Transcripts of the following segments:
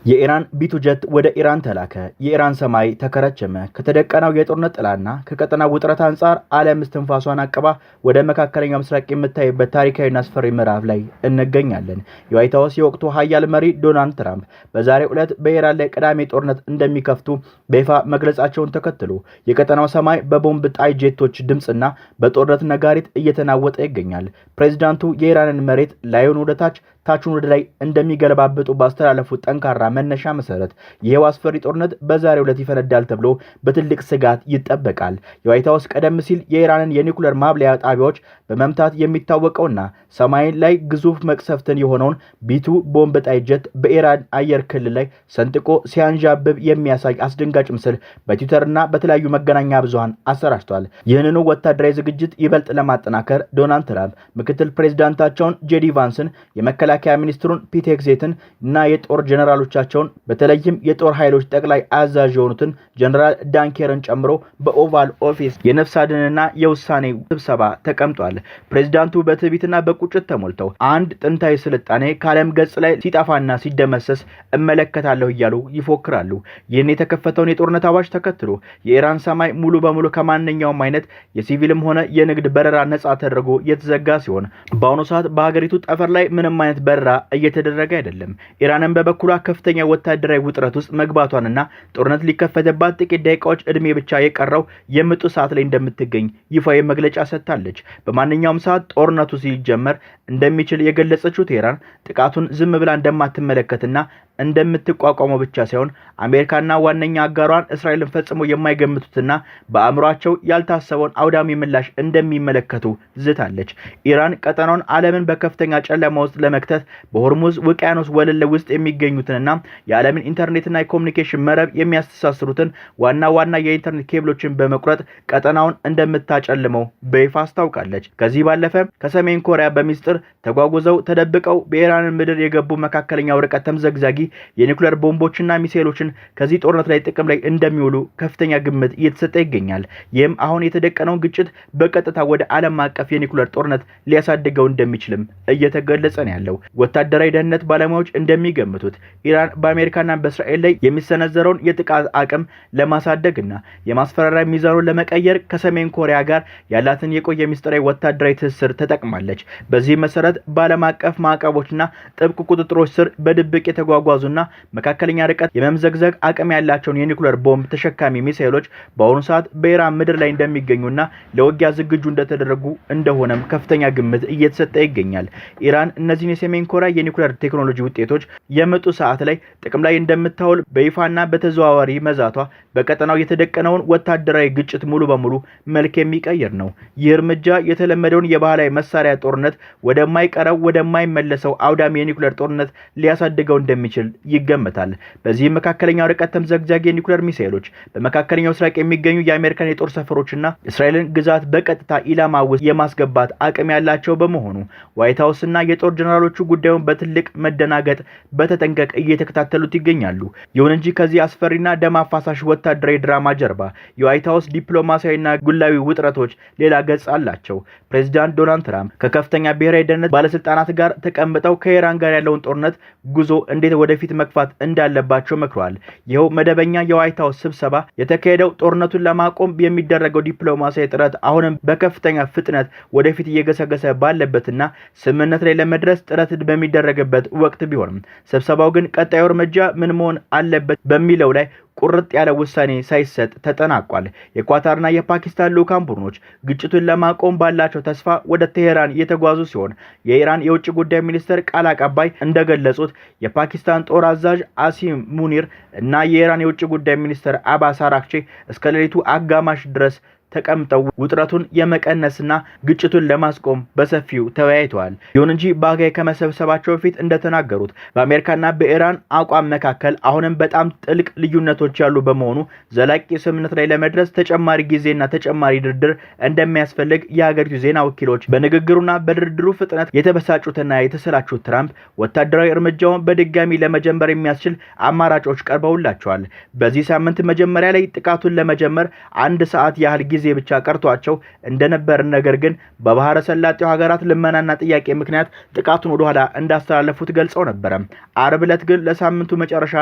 የኢራን B-2 ጀት ወደ ኢራን ተላከ። የኢራን ሰማይ ተከረቸመ። ከተደቀነው የጦርነት ጥላና ከቀጠናው ውጥረት አንጻር ዓለም እስትንፋሷን አቅባ ወደ መካከለኛው ምስራቅ የምታይበት ታሪካዊና አስፈሪ ምዕራፍ ላይ እንገኛለን። የዋይት ሀውስ የወቅቱ ሀያል መሪ ዶናልድ ትራምፕ በዛሬው ዕለት በኢራን ላይ ቀዳሚ ጦርነት እንደሚከፍቱ በይፋ መግለጻቸውን ተከትሎ የቀጠናው ሰማይ በቦምብ ጣይ ጄቶች ድምፅና በጦርነት ነጋሪት እየተናወጠ ይገኛል። ፕሬዚዳንቱ የኢራንን መሬት ላዩን ወደታች ታቹን ወደ ላይ እንደሚገለባብጡ ባስተላለፉት ጠንካራ መነሻ መሰረት ይሄው አስፈሪ ጦርነት በዛሬው ዕለት ይፈነዳል ተብሎ በትልቅ ስጋት ይጠበቃል። የዋይት ሀውስ ቀደም ሲል የኢራንን የኒኩለር ማብላያ ጣቢያዎች በመምታት የሚታወቀውና ሰማይን ላይ ግዙፍ መቅሰፍትን የሆነውን B-2 ቦምብ ጣይ ጀት በኢራን አየር ክልል ላይ ሰንጥቆ ሲያንዣብብ የሚያሳይ አስደንጋጭ ምስል በትዊተርና በተለያዩ መገናኛ ብዙሃን አሰራጭቷል። ይህንኑ ወታደራዊ ዝግጅት ይበልጥ ለማጠናከር ዶናልድ ትራምፕ ምክትል ፕሬዚዳንታቸውን ጄዲ ቫንስን፣ የመከላከያ ሚኒስትሩን ፒት ሄግሴትን እና የጦር ጀነራሎቻቸውን፣ በተለይም የጦር ኃይሎች ጠቅላይ አዛዥ የሆኑትን ጀነራል ዳን ኬሪን ጨምሮ በኦቫል ኦፊስ የነፍስ አድንና የውሳኔ ስብሰባ ተቀምጧል። ፕሬዚዳንቱ በትዕቢትና በቁጭት ተሞልተው አንድ ጥንታዊ ስልጣኔ ከዓለም ገጽ ላይ ሲጠፋና ሲደመሰስ እመለከታለሁ እያሉ ይፎክራሉ። ይህን የተከፈተውን የጦርነት አዋጅ ተከትሎ የኢራን ሰማይ ሙሉ በሙሉ ከማንኛውም አይነት የሲቪልም ሆነ የንግድ በረራ ነጻ ተደርጎ የተዘጋ ሲሆን በአሁኑ ሰዓት በሀገሪቱ ጠፈር ላይ ምንም አይነት በረራ እየተደረገ አይደለም። ኢራንን በበኩሏ ከፍተኛ ወታደራዊ ውጥረት ውስጥ መግባቷንና ጦርነት ሊከፈትባት ጥቂት ደቂቃዎች እድሜ ብቻ የቀረው የምጡ ሰዓት ላይ እንደምትገኝ ይፋዊ መግለጫ ሰጥታለች። በማንኛውም ሰዓት ጦርነቱ ሲጀመር እንደሚችል የገለጸችው ቴህራን ጥቃቱን ዝም ብላ እንደማትመለከትና እንደምትቋቋመው ብቻ ሳይሆን አሜሪካና ዋነኛ አጋሯን እስራኤልን ፈጽሞ የማይገምቱትና በአእምሯቸው ያልታሰበውን አውዳሚ ምላሽ እንደሚመለከቱ ዝታለች። ኢራን ቀጠናውን ዓለምን በከፍተኛ ጨለማ ውስጥ ለመክተት በሆርሙዝ ውቅያኖስ ወለል ውስጥ የሚገኙትንና የዓለምን ኢንተርኔትና የኮሚኒኬሽን መረብ የሚያስተሳስሩትን ዋና ዋና የኢንተርኔት ኬብሎችን በመቁረጥ ቀጠናውን እንደምታጨልመው በይፋ አስታውቃለች። ከዚህ ባለፈ ከሰሜን ኮሪያ በሚስጥር ተጓጉዘው ተደብቀው በኢራን ምድር የገቡ መካከለኛው ርቀት ተምዘግዛጊ የኒኩለር ቦምቦችና ሚሳኤሎችን ከዚህ ጦርነት ላይ ጥቅም ላይ እንደሚውሉ ከፍተኛ ግምት እየተሰጠ ይገኛል። ይህም አሁን የተደቀነውን ግጭት በቀጥታ ወደ ዓለም አቀፍ የኒኩለር ጦርነት ሊያሳድገው እንደሚችልም እየተገለጸ ነው ያለው። ወታደራዊ ደህንነት ባለሙያዎች እንደሚገምቱት ኢራን በአሜሪካና በእስራኤል ላይ የሚሰነዘረውን የጥቃት አቅም ለማሳደግና የማስፈራሪያ ሚዛኑን ለመቀየር ከሰሜን ኮሪያ ጋር ያላትን የቆየ ሚስጥራዊ ወታደራዊ ትስስር ተጠቅማለች። በዚህ መሰረት በዓለም አቀፍ ማዕቀቦችና ጥብቅ ቁጥጥሮች ስር በድብቅ የተጓጓዙና መካከለኛ ርቀት የመምዘግዘግ አቅም ያላቸውን የኒኩለር ቦምብ ተሸካሚ ሚሳኤሎች በአሁኑ ሰዓት በኢራን ምድር ላይ እንደሚገኙና ለውጊያ ዝግጁ እንደተደረጉ እንደሆነም ከፍተኛ ግምት እየተሰጠ ይገኛል። ኢራን እነዚህን የሰሜን ኮሪያ የኒኩለር ቴክኖሎጂ ውጤቶች የምጡ ሰዓት ላይ ጥቅም ላይ እንደምታውል በይፋና በተዘዋዋሪ መዛቷ በቀጠናው የተደቀነውን ወታደራዊ ግጭት ሙሉ በሙሉ መልክ የሚቀይር ነው። ይህ እርምጃ የተለመደውን የባህላዊ መሳሪያ ጦርነት ወደማይቀረው ወደማይመለሰው አውዳሚ የኒኩለር ጦርነት ሊያሳድገው እንደሚችል ይገመታል። በዚህም መካከለኛው ርቀት ተምዘግዛጊ የኒኩለር ሚሳኤሎች በመካከለኛው ምስራቅ የሚገኙ የአሜሪካን የጦር ሰፈሮችና እስራኤልን ግዛት በቀጥታ ኢላማ ውስጥ የማስገባት አቅም ያላቸው በመሆኑ ዋይት ሀውስና የጦር ጀነራሎቹ ጉዳዩን በትልቅ መደናገጥ በተጠንቀቅ እየተከታተሉት ይገኛሉ። ይሁን እንጂ ከዚህ አስፈሪና ደም አፋሳሽ ወታደራዊ ድራማ ጀርባ የዋይት ሀውስ ዲፕሎማሲያዊና ግላዊ ውጥረቶች ሌላ ገጽ አላቸው። ፕሬዚዳንት ዶናልድ ትራምፕ ከከፍተኛ ብሔራዊ ደህንነት ባለስልጣናት ጋር ተቀምጠው ከኢራን ጋር ያለውን ጦርነት ጉዞ እንዴት ወደፊት መግፋት እንዳለባቸው መክረዋል። ይኸው መደበኛ የዋይት ሀውስ ስብሰባ የተካሄደው ጦርነቱን ለማቆም የሚደረገው ዲፕሎማሲያዊ ጥረት አሁንም በከፍተኛ ፍጥነት ወደፊት እየገሰገሰ ባለበትና ስምምነት ላይ ለመድረስ ጥረት በሚደረግበት ወቅት ቢሆንም ስብሰባው ግን ቀጣዩ እርምጃ ምን መሆን አለበት በሚለው ላይ ቁርጥ ያለ ውሳኔ ሳይሰጥ ተጠናቋል። የኳታርና የፓኪስታን ልዑካን ቡድኖች ግጭቱን ለማቆም ባላቸው ተስፋ ወደ ቴሄራን የተጓዙ ሲሆን የኢራን የውጭ ጉዳይ ሚኒስትር ቃል አቀባይ እንደገለጹት የፓኪስታን ጦር አዛዥ አሲም ሙኒር እና የኢራን የውጭ ጉዳይ ሚኒስትር አባስ አራክቺ እስከ ሌሊቱ አጋማሽ ድረስ ተቀምጠው ውጥረቱን የመቀነስና ግጭቱን ለማስቆም በሰፊው ተወያይተዋል። ይሁን እንጂ በሀጋይ ከመሰብሰባቸው በፊት እንደተናገሩት በአሜሪካና በኢራን አቋም መካከል አሁንም በጣም ጥልቅ ልዩነቶች ያሉ በመሆኑ ዘላቂ ስምምነት ላይ ለመድረስ ተጨማሪ ጊዜና ተጨማሪ ድርድር እንደሚያስፈልግ የሀገሪቱ ዜና ወኪሎች በንግግሩና በድርድሩ ፍጥነት የተበሳጩትና የተሰላቹት ትራምፕ ወታደራዊ እርምጃውን በድጋሚ ለመጀመር የሚያስችል አማራጮች ቀርበውላቸዋል። በዚህ ሳምንት መጀመሪያ ላይ ጥቃቱን ለመጀመር አንድ ሰዓት ያህል ጊዜ ጊዜ ብቻ ቀርቷቸው እንደነበር፣ ነገር ግን በባህረ ሰላጤው ሀገራት ልመናና ጥያቄ ምክንያት ጥቃቱን ወደኋላ እንዳስተላለፉት ገልጸው ነበረ። አርብ ዕለት ግን ለሳምንቱ መጨረሻ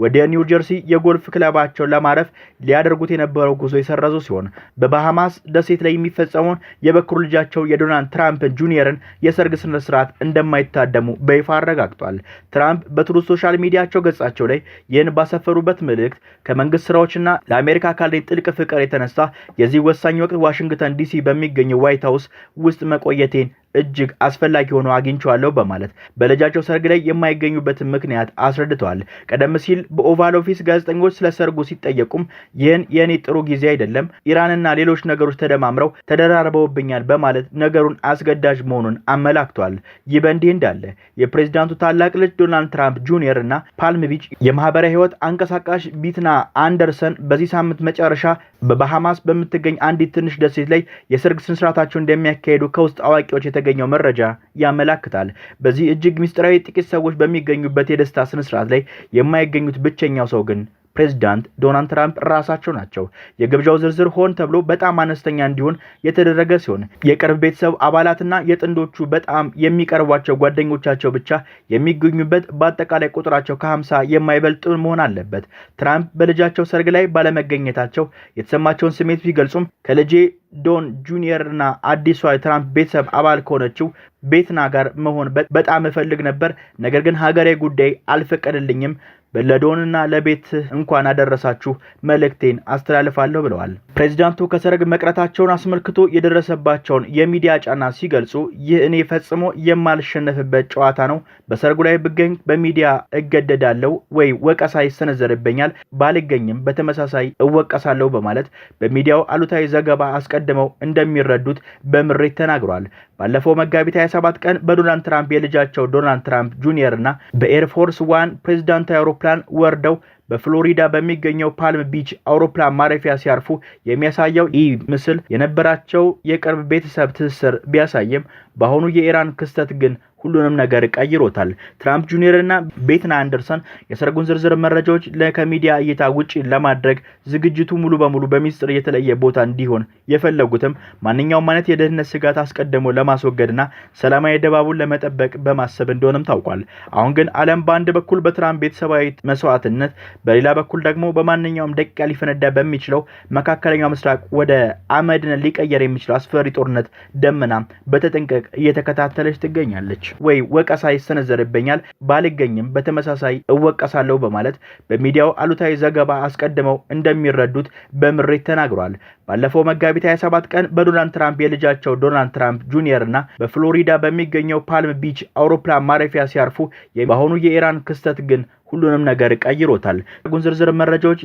ወደ ኒው ጀርሲ የጎልፍ ክለባቸውን ለማረፍ ሊያደርጉት የነበረው ጉዞ የሰረዙ ሲሆን፣ በባሃማስ ደሴት ላይ የሚፈጸመውን የበኩር ልጃቸው የዶናልድ ትራምፕ ጁኒየርን የሰርግ ስነ ስርዓት እንደማይታደሙ በይፋ አረጋግጧል። ትራምፕ በትሩዝ ሶሻል ሚዲያቸው ገጻቸው ላይ ይህን ባሰፈሩበት መልእክት ከመንግስት ስራዎችና ለአሜሪካ ካለኝ ጥልቅ ፍቅር የተነሳ የዚህ ወሳኝ ወቅት ዋሽንግተን ዲሲ በሚገኘው ዋይት ሀውስ ውስጥ መቆየቴን እጅግ አስፈላጊ ሆኖ አግኝቼዋለሁ በማለት በልጃቸው ሰርግ ላይ የማይገኙበትን ምክንያት አስረድተዋል። ቀደም ሲል በኦቫል ኦፊስ ጋዜጠኞች ስለ ሰርጉ ሲጠየቁም ይህን የእኔ ጥሩ ጊዜ አይደለም፣ ኢራንና ሌሎች ነገሮች ተደማምረው ተደራርበውብኛል በማለት ነገሩን አስገዳጅ መሆኑን አመላክቷል። ይህ በእንዲህ እንዳለ የፕሬዚዳንቱ ታላቅ ልጅ ዶናልድ ትራምፕ ጁኒየር እና ፓልም ቢች የማህበራዊ ህይወት አንቀሳቃሽ ቤቲና አንደርሰን በዚህ ሳምንት መጨረሻ በባሃማስ በምትገኝ አንዲት ትንሽ ደሴት ላይ የሰርግ ስነስርዓታቸውን እንደሚያካሂዱ ከውስጥ አዋቂዎች የተገኘው መረጃ ያመላክታል። በዚህ እጅግ ምስጢራዊ፣ ጥቂት ሰዎች በሚገኙበት የደስታ ስነስርዓት ላይ የማይገኙት ብቸኛው ሰው ግን ፕሬዚዳንት ዶናልድ ትራምፕ ራሳቸው ናቸው። የግብዣው ዝርዝር ሆን ተብሎ በጣም አነስተኛ እንዲሆን የተደረገ ሲሆን፣ የቅርብ ቤተሰብ አባላትና የጥንዶቹ በጣም የሚቀርቧቸው ጓደኞቻቸው ብቻ የሚገኙበት፣ በአጠቃላይ ቁጥራቸው ከ50 የማይበልጥ መሆን አለበት። ትራምፕ በልጃቸው ሰርግ ላይ ባለመገኘታቸው የተሰማቸውን ስሜት ቢገልጹም፣ ከልጄ ዶን ጁኒየር እና አዲሷ የትራምፕ ቤተሰብ አባል ከሆነችው ቤቲና ጋር መሆን በጣም እፈልግ ነበር፣ ነገር ግን ሀገራዊ ጉዳይ አልፈቀደልኝም። ለዶንና ለቤት እንኳን አደረሳችሁ መልእክቴን አስተላልፋለሁ ብለዋል። ፕሬዚዳንቱ ከሰርግ መቅረታቸውን አስመልክቶ የደረሰባቸውን የሚዲያ ጫና ሲገልጹ፣ ይህ እኔ ፈጽሞ የማልሸነፍበት ጨዋታ ነው። በሰርጉ ላይ ብገኝ በሚዲያ እገደዳለሁ ወይ ወቀሳ ይሰነዘርብኛል፣ ባልገኝም በተመሳሳይ እወቀሳለሁ በማለት በሚዲያው አሉታዊ ዘገባ አስቀድመው እንደሚረዱት በምሬት ተናግሯል። ባለፈው መጋቢት 27 ቀን በዶናልድ ትራምፕ የልጃቸው ዶናልድ ትራምፕ ጁኒየር እና በኤርፎርስ ዋን ፕሬዚዳንታዊ አውሮፕላን ወርደው በፍሎሪዳ በሚገኘው ፓልም ቢች አውሮፕላን ማረፊያ ሲያርፉ የሚያሳየው ይህ ምስል የነበራቸው የቅርብ ቤተሰብ ትስስር ቢያሳይም፣ በአሁኑ የኢራን ክስተት ግን ሁሉንም ነገር ቀይሮታል። ትራምፕ ጁኒየር እና ቤቲና አንደርሰን የሰርጉን ዝርዝር መረጃዎች ከሚዲያ እይታ ውጪ ለማድረግ ዝግጅቱ ሙሉ በሙሉ በሚስጥር የተለየ ቦታ እንዲሆን የፈለጉትም ማንኛውም አይነት የደህንነት ስጋት አስቀድሞ ለማስወገድና ሰላማዊ ድባቡን ለመጠበቅ በማሰብ እንደሆነም ታውቋል። አሁን ግን ዓለም በአንድ በኩል በትራምፕ ቤተሰባዊ መስዋዕትነት፣ በሌላ በኩል ደግሞ በማንኛውም ደቂቃ ሊፈነዳ በሚችለው መካከለኛው ምስራቅ ወደ አመድነት ሊቀየር የሚችለው አስፈሪ ጦርነት ደመና በተጠንቀቅ እየተከታተለች ትገኛለች። ወይ ወቀሳ ይሰነዘርብኛል፣ ባልገኝም በተመሳሳይ እወቀሳለሁ በማለት በሚዲያው አሉታዊ ዘገባ አስቀድመው እንደሚረዱት በምሬት ተናግሯል። ባለፈው መጋቢት 27 ቀን በዶናልድ ትራምፕ የልጃቸው ዶናልድ ትራምፕ ጁኒየር እና በፍሎሪዳ በሚገኘው ፓልም ቢች አውሮፕላን ማረፊያ ሲያርፉ፣ በአሁኑ የኢራን ክስተት ግን ሁሉንም ነገር ቀይሮታል። ዝርዝር መረጃዎች